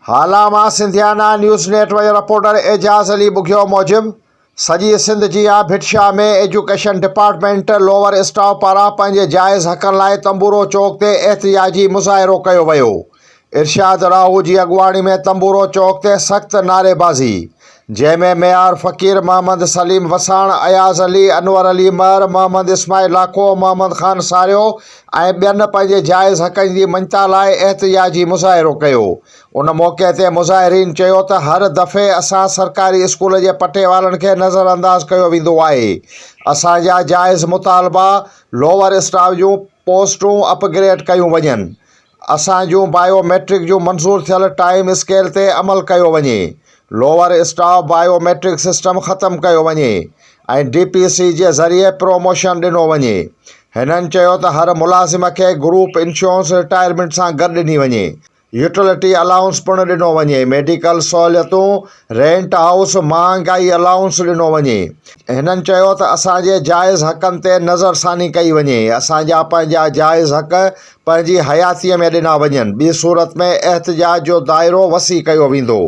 هالا مان Sindhiana news network reporter Ijaz Ali Bughio موجب سڄي سنڌ جيان Bhit Shah ۾ education department lower staff پاران پنهنجي جائز حقن لاء تنبورو چوڪ تي احتجاجي مظاهرو ڪيو ويو. ارشاد راهو جي اڳواڻي ۾ تنبورو چوڪ تي سخت نعريبازي، جنهن ۾ ميار فقير محمد سليم وساڻ، اياز علي، انور علي مهر، محمد اسماعيل لاکو، محمد خان ساريو ۽ ٻين پنهنجي جائز حقن جي مڃتا لاء احتجاجي مظاهرو ڪيو. ان موقعي تي مظاهرين چيو ته هر دفعي اسان سرڪاري اسڪول جي پٽيوالن کي نظرانداز ڪيو ويندو آهي، اسان جا جائز مطالبا لوئر اسٽاف جون پوسٽون اپ گريڊ ڪيون وڃن، اسان جون بائيو ميٽرڪ جون منظور ٿيل ٽائيم اسڪيل تي عمل ڪيو وڃي، lower staff bio matric system ختم ڪيو وڃي ۽ ڊي پي سي جي ذريعي پروموشن ڏنو وڃي. هنن چيو ته هر ملازم کي گروپ انشورنس رٽائرمينٽ سان گڏ ڏني وڃي. يوٽيلٽي الائونس پڻ ڏنو وڃي، ميڊيڪل سهوليتون، رينٽ هائوس، مهانگائي الائونس ڏنو وڃي. هنن چيو ته اسان جي جائز حقن تي نظرثاني ڪئي وڃي، اسان جا پنهنجا جائز حق پنهنجي حياتيء ۾ ڏنا وڃن، ٻي صورت ۾ احتجاج جو دائرو وسيع ڪيو ويندو.